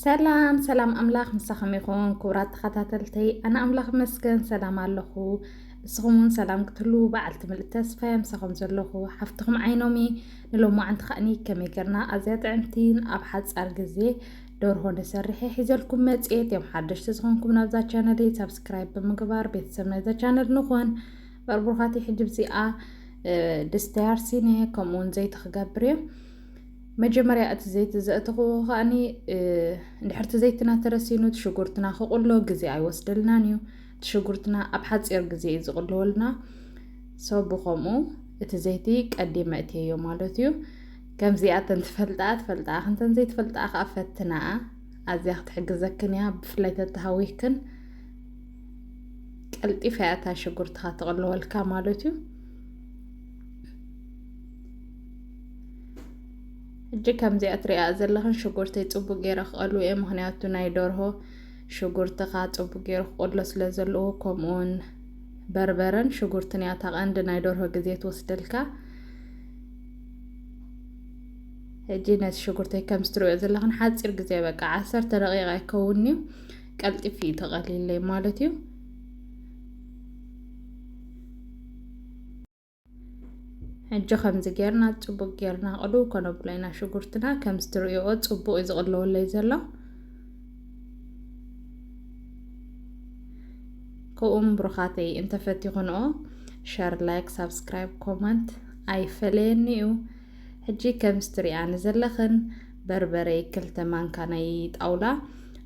ሰላም ሰላም፣ ኣምላኽ ምሳኹም ይኹን ክቡራት ተኸታተልተይ። ኣነ ኣምላኽ መስገን ሰላም ኣለኹ። ንስኹም እውን ሰላም ክትህልዉ በዓልቲ ምልእቲ ተስፋ እየ። ምሳኹም ዘለኹ ሓፍትኹም ዓይኖሚ። ንሎማዓንቲ ከኣኒ ከመይ ጌርና ኣዝያ ጥዕምቲን ኣብ ሓጻር ግዜ ደርሆ ንሰርሕ እየ ሒዘልኩም መጽኤት እዮም። ሓደሽቲ ዝኾንኩም ናብዛ ቻነለይ ሳብስክራይብ ብምግባር ቤተሰብ ናይዛ ቻነል ንኹን። በርቡርኻቲ ሕጂ ብዚኣ ድስቲ ኣርሲነ ከምኡ እውን ዘይቲ ክገብር እየ። መጀመርያ እቲ ዘይቲ ዘእተኽዎ ከኣኒ እንድሕርቲ ዘይትና ተረሲኑ እቲ ሽጉርትና ክቕሎ ግዜ ኣይወስደልናን እዩ። እቲ ሽጉርትና ኣብ ሓፂር ግዜ እዩ ዝቕልወልና። ሰቡ ከምኡ እቲ ዘይቲ ቀዲመ እትየዮ ማለት እዩ። ከምዚኣተን ትፈልጣ ትፈልጣ ክንተን ዘይትፈልጣ ከዓ ፈትና። ኣዝያ ክትሕግዘክን እያ። ብፍላይ ተተሃዊክን ቀልጢፋ እያ እታ ሽጉርትኻ ትቕልወልካ ማለት እዩ። ሕጂ ከምዚኣ ትሪኣ ዘለኽን ሽጉርተይ ጽቡቅ ገይረ ክቐሉ እየ፣ ምኽንያቱ ናይ ደርሆ ሽጉርትኻ ጽቡቅ ገይሩ ክቆሎ ስለ ዘለዎ፣ ከምኡውን በርበረን ሽጉርትን እያ እታ ቀንዲ ናይ ደርሆ ግዜ ትወስደልካ። ሕጂ ነቲ ሽጉርተይ ከም ዝትሪኦ ዘለኽን ሓፂር ግዜ በቃ ዓሰርተ ደቂቃ ኣይከውን እዩ ቀልጢፍ እዩ ተቐሊለይ ማለት እዩ። ሕጂ ከምዚ ጌርና ጽቡቅ ጌርና ቅሉ ከነብሎ ኢና ሽጉርትና። ከም ዝትርእይኦ ጽቡቅ እዩ ዝቕለወለይ ዘሎ። ከምኡም ብሩኻተይ እንተፈቲኹንኦ ሸር፣ ላይክ፣ ሳብስክራይብ፣ ኮመንት ኣይፈለየኒ እዩ። ሕጂ ከም ዝትሪኣኒ ዘለኽን በርበረይ ክልተ ማንካ ናይ ጣውላ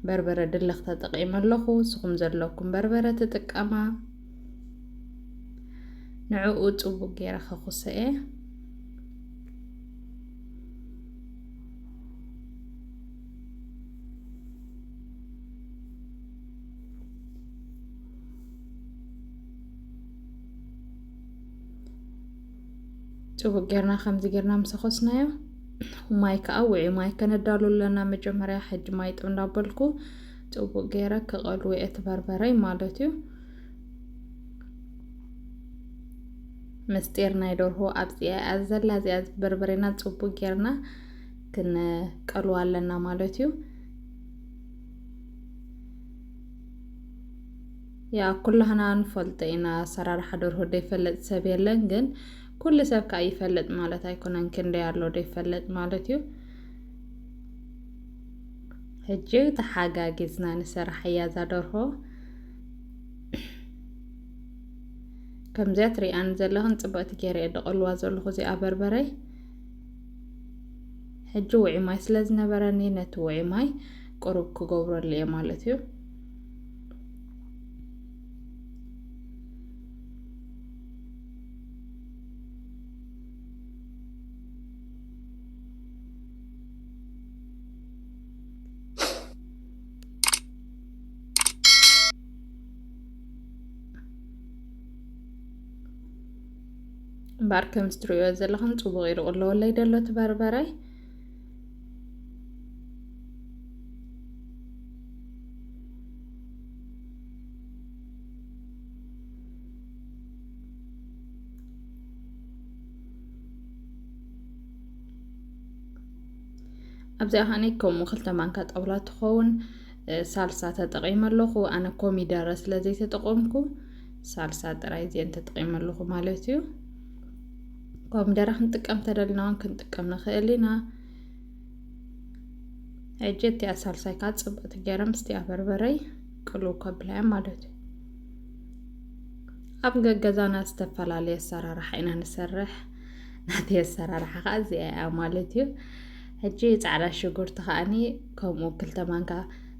በርበረ ድልኽ ተጠቂመ ኣለኹ። ንስኹም ዘለኩም በርበረ ትጥቀማ። ንዕኡ ጽቡቅ ገይረ ከኹሰ እየ። ጽቡቅ ጌርና ከምዚ ጌርና ምስ ኾስናዮ፣ ማይ ከኣ ውዑይ ማይ ከነዳሉ ኣለና። መጀመርያ ሕጂ ማይ ጥም እንዳበልኩ ጽቡቅ ገይረ ክቐልዎ እየ እቲ በርበረይ ማለት እዩ። ምስጢር ናይ ደርሆ ኣብዚኣ እያ ዘላ። እዚኣ በርበሬና ጽቡቅ ጌርና ክንቀልዋ ኣለና ማለት እዩ። ያ ኩላህና ንፈልጦ ኢና፣ ኣሰራርሓ ደርሆ ዘይፈልጥ ሰብ የለን። ግን ኩሉ ሰብ ከኣ ይፈልጥ ማለት ኣይኮነን፣ ክንደይ ኣሎ ዘይፈልጥ ማለት እዩ። ሕጂ ተሓጋጊዝና ንሰርሓያ እዛ ደርሆ። ከምዚኣ ትሪኣን ዘለኽን ጽብቕቲ ገይረ እየ ደቐልዋ ዘለኹ እዚኣ በርበረይ። ሕጂ ውዑይ ማይ ስለ ዝነበረኒ ነቲ ውዑይ ማይ ቁሩብ ክገብረሉ እየ ማለት እዩ። እምበኣር ከም እትርእዮ ዘለኹም ጽቡቕ ኢሉ ቅለወለይ ደሎ እቲ በርበረ። ኣብዚኣ ከዓኒ ከምኡ ክልተ ማንካ ጣውላ ትኸውን፣ እ፣ ሳልሳ ተጠቒመ ኣለኹ። ኣነ ኮሚደረ ስለ ዘይተጠቐምኩ ሳልሳ ጥራይ እዚአን ተጠቒመ ኣለኹ ማለት እዩ። ኮሚደረ ክንጥቀም ተደልና እውን ክንጥቀም ንኽእል ኢና። ሕጂ እቲኣ ሳልሳይ ከዓ ጽብቕቲ ገይረ ምስቲኣ በርበረይ ቅልው ከብላ እያ ማለት እዩ። ኣብ ገገዛና ዝተፈላለየ ኣሰራርሓ ኢና ንሰርሕ። ናተይ ኣሰራርሓ ከዓ እዚኣ እያ ማለት እዩ። ሕጂ ጻዕዳ ሽጉርቲ ከዓኒ ከምኡ ክልተ ማንካ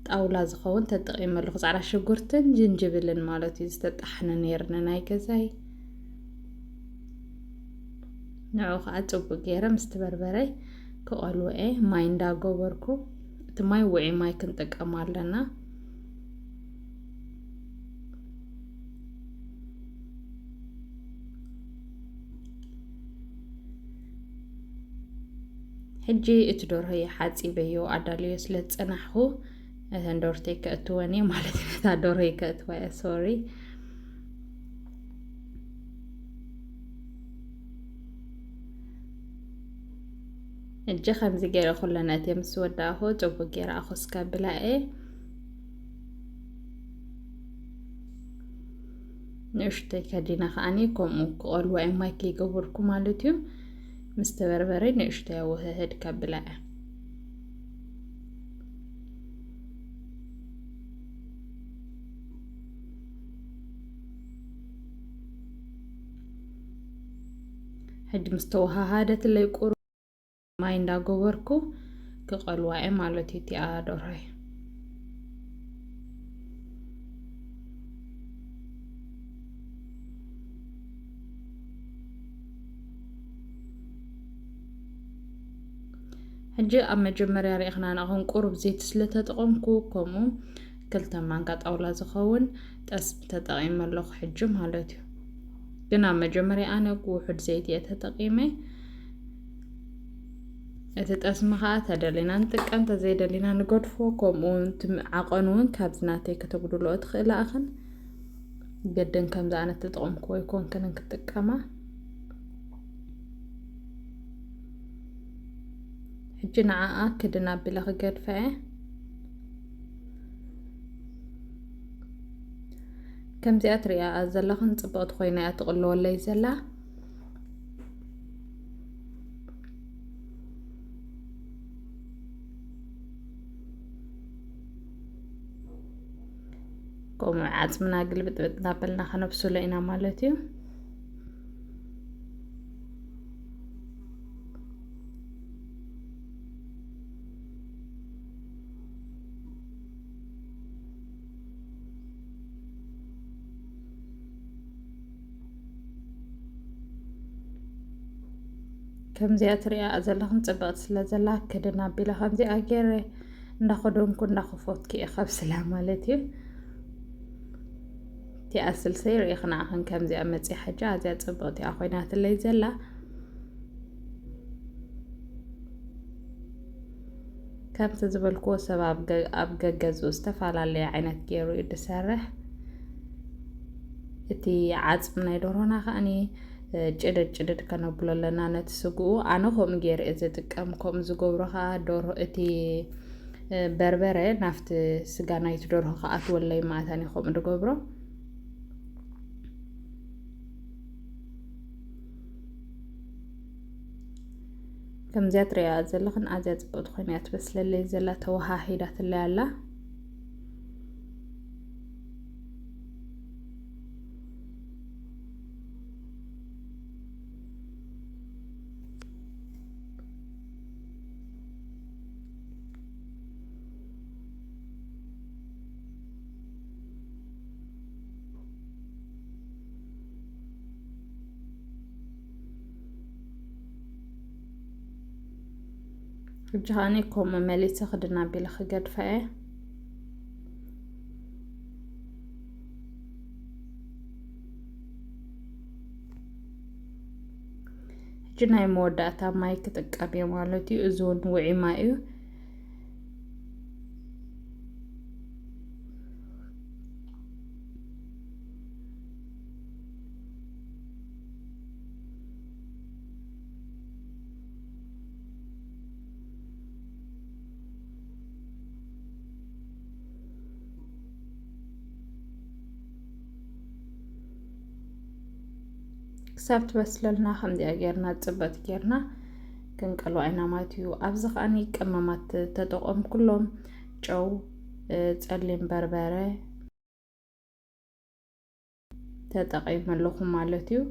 ጣውላ ዝኸውን ተጠቒመ ኣለኹ። ጻዕዳ ሽጉርትን ጅንጅብልን ማለት እዩ፣ ዝተጣሕነ ነይርኒ ናይ ገዛይ። ንዑ ከዓ ጽቡቅ ገይረ ምስቲ በርበረይ ክቐልዎ እየ። ማይ እንዳገበርኩ፣ እቲ ማይ ውዑይ ማይ ክንጥቀም ኣለና። ሕጂ እቲ ደርሆ ሓጺበዮ ኣዳልዮ ስለ ዝጸናሕኩ፣ እተን ደርሆተይ ከእትወን እየ ማለት እዩ። ነታ ደርሆይ ከእትዋ እየ፣ ሶሪ። እጂ ከምዚ ገይረ ኩለን ኣትየ ምስ ወዳእኹ፣ ጽቡቅ ገይረ ኣኹስ ከብላ እየ። ንእሽተይ ከዲነ ከኣኒ ከምኡ ክቐልዋ እየ፣ ማይ ከይገበርኩ ማለት እዩ። ምስ ተበርበረ ንእሽተይ ኣወህህድ ከብላ እየ። ሕጂ ምስ ተወሃሃደትለይ ቁሩብ ማይ እንዳገበርኩ ክቐልዋ እየ ማለት እዩ እቲኣ ደርሆይ። ሕጂ ኣብ መጀመርያ ርኢኽና ንኣኹም ቁሩብ ዘይቲ ስለተጠቐምኩ፣ ከምኡ ክልተ ማንካ ጣውላ ዝኸውን ጠስሚ ተጠቒመ ኣለኹ ሕጂ ማለት እዩ። ግን ኣብ መጀመርያ ኣነ ውሑድ ዘይቲ እየ ተጠቒመ። እቲ ጠስሚ ኸዓ ተደሊና ንጥቀም፣ ተዘይደሊና ንገድፎ። ከምኡ እውን እቲ ዓቐኑ እውን ካብዚ ናተይ ከተጉድልኦ ትኽእላ ኢኽን። ግድን ከምዚ ኣነ ተጠቐምኩ ኣይኮንክንን ክጥቀማ። ሕጂ ንዓኣ ክድን ኣቢለ ክገድፋ እየ። ከምዚኣ ትሪኣ ዘለኽን ጽብቕቲ ኮይና እያ ትቕልወለይ ዘላ። ከምኡ ዓጽምና ግልብጥብጥ እናበልና ከነብስሎ ኢና ማለት እዩ። ከምዚኣ ትሪኣ ዘለኽን ጽብቕቲ ስለ ዘላ ክድን ኣቢለ ከምዚኣ ገይረ እንዳኸደንኩ እንዳኸፈትኩ እየ ከብስላ ማለት እዩ። እቲኣ ስልሰይ ርኢኽና ኣኽን ከምዚኣ መጺኣ ሕጂ ኣዝያ ጽብቕቲ እያ ኮይናትለይ ዘላ። ከምቲ ዝበልክዎ ሰብ ኣብ ገ-፣ ኣብ ገገዝኡ ዝተፈላለየ ዓይነት ገይሩ እዩ ዝሰርሕ። እቲ ዓጽሚ ናይ ደርሆና ከኣኒ፣ እ፣ ጭድድ ጭድድ ከነብሎ ኣለና ነቲ ስግኡ። ኣነ ከምኡ ገይረ እየ ዝጥቀም። ከምኡ ዝገብሮ ከኣ ደርሆ፣ እቲ፣ እ፣ በርበረ ናብቲ ስጋ ናይቲ ደርሆ ክኣትወለይ ማእታን እየ ከምኡ ዝገብሮ። ከምዚኣ ትሪኣ ዘለኽን ኣዝያ ጽብቕቲ ኮይና እያ ትበስለለይ ዘላ፣ ተወሃሂዳትለይ ኣላ። ሕጂ ከኣኒ ከምኡ መሊሰ ክድን ኣቢለ ክገድፋ እየ። ሕጂ ናይ መወዳእታ ማይ ክጥቀም እየ ማለት እዩ። እዚ እውን ውዑይ ማይ እዩ። ክሳብ ትበስለልና ከምዚኣ ጌርና ጽበት ጌርና ክንቀልዋ ኢና ማለት እዩ። ኣብዚ ከኣኒ ቀመማት ተጠቐምኩሎም፣ ጨው፣ እ፣ ጸሊም በርበረ ተጠቒመ ኣለኹ ማለት እዩ።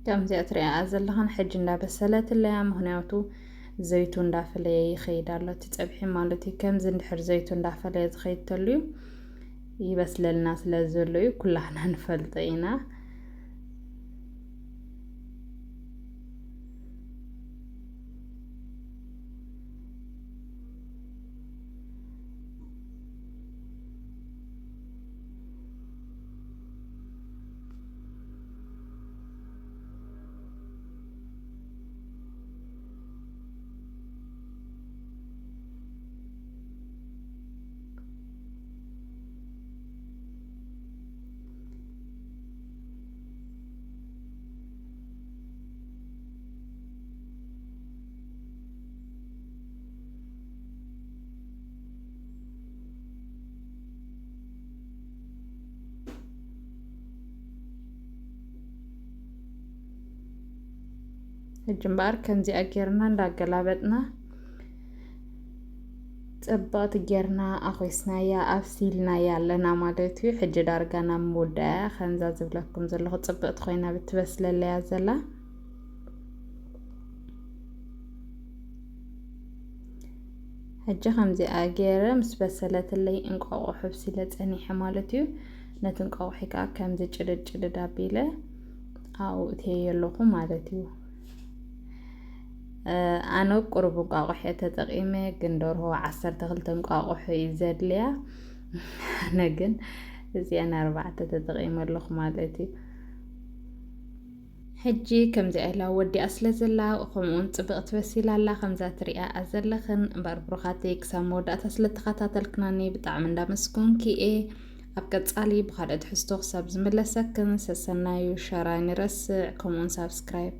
ከምዚኣ ትሪኣ ዘለኽን ሕጂ እንዳበሰለት ኣለያ፣ ምኽንያቱ ዘይቱ እንዳፈለየ ይኸይድ ኣሎ እቲ ጸብሒ ማለት እዩ። ከምዚ እንድሕር ዘይቱ እንዳፈለየ ዝኸይድ ተልዩ ይበስለልና ስለ ዘሎ እዩ፣ ኩላህና ንፈልጦ ኢና። ሕጂ እምበኣር ከምዚኣ ጌርና እንዳገላበጥና ጽብቕቲ ጌርና ኣኾስናያ ኣብሲልናያ ኣለና ማለት እዩ። ሕጂ ዳርጋ ናብ ምውዳያ ከምዛ ዝብለኩም ዘለኹ ጽብቕቲ ኮይና ብትበስለለያ ዘላ። ሕጂ ከምዚኣ ገይረ ምስ በሰለትለይ እንቋቑሖ ኣብሲለ ጸኒሐ ማለት እዩ። ነቲ እንቋቑሒ ከዓ ከምዚ ጭድድ ጭድድ ኣቢለ ኣብኡ እትየዮ ኣለኹ ማለት እዩ። ኣነ ቁሩብ እንቋቑሖ ተጠቒመ፣ ግን ደርሆ ዓሰርተ ክልተ እንቋቑሖ እዩ ዘድልያ። ኣነ ግን እዚኣን ኣርባዕተ ተጠቒመ ኣለኹ ማለት እዩ። ሕጂ ከምዚኣ ኢላ ወዲኣ ስለ ዘላ፣ ከምኡውን ጽብቕቲ በሲላ ኣላ፣ ከምዛ ትሪኣ ዘለኽን። እምበኣር ብሩኻተይ፣ ክሳብ መወዳእታ ስለ ተኸታተልክናኒ ብጣዕሚ እንዳመስገንኩ እየ። ኣብ ቀጻሊ ብኻልእ ትሕዝቶ ክሳብ ዝምለሰክን፣ ሰሰናዩ፣ ሸር ኣይንረስዕ፣ ከምኡውን ሳብስክራይብ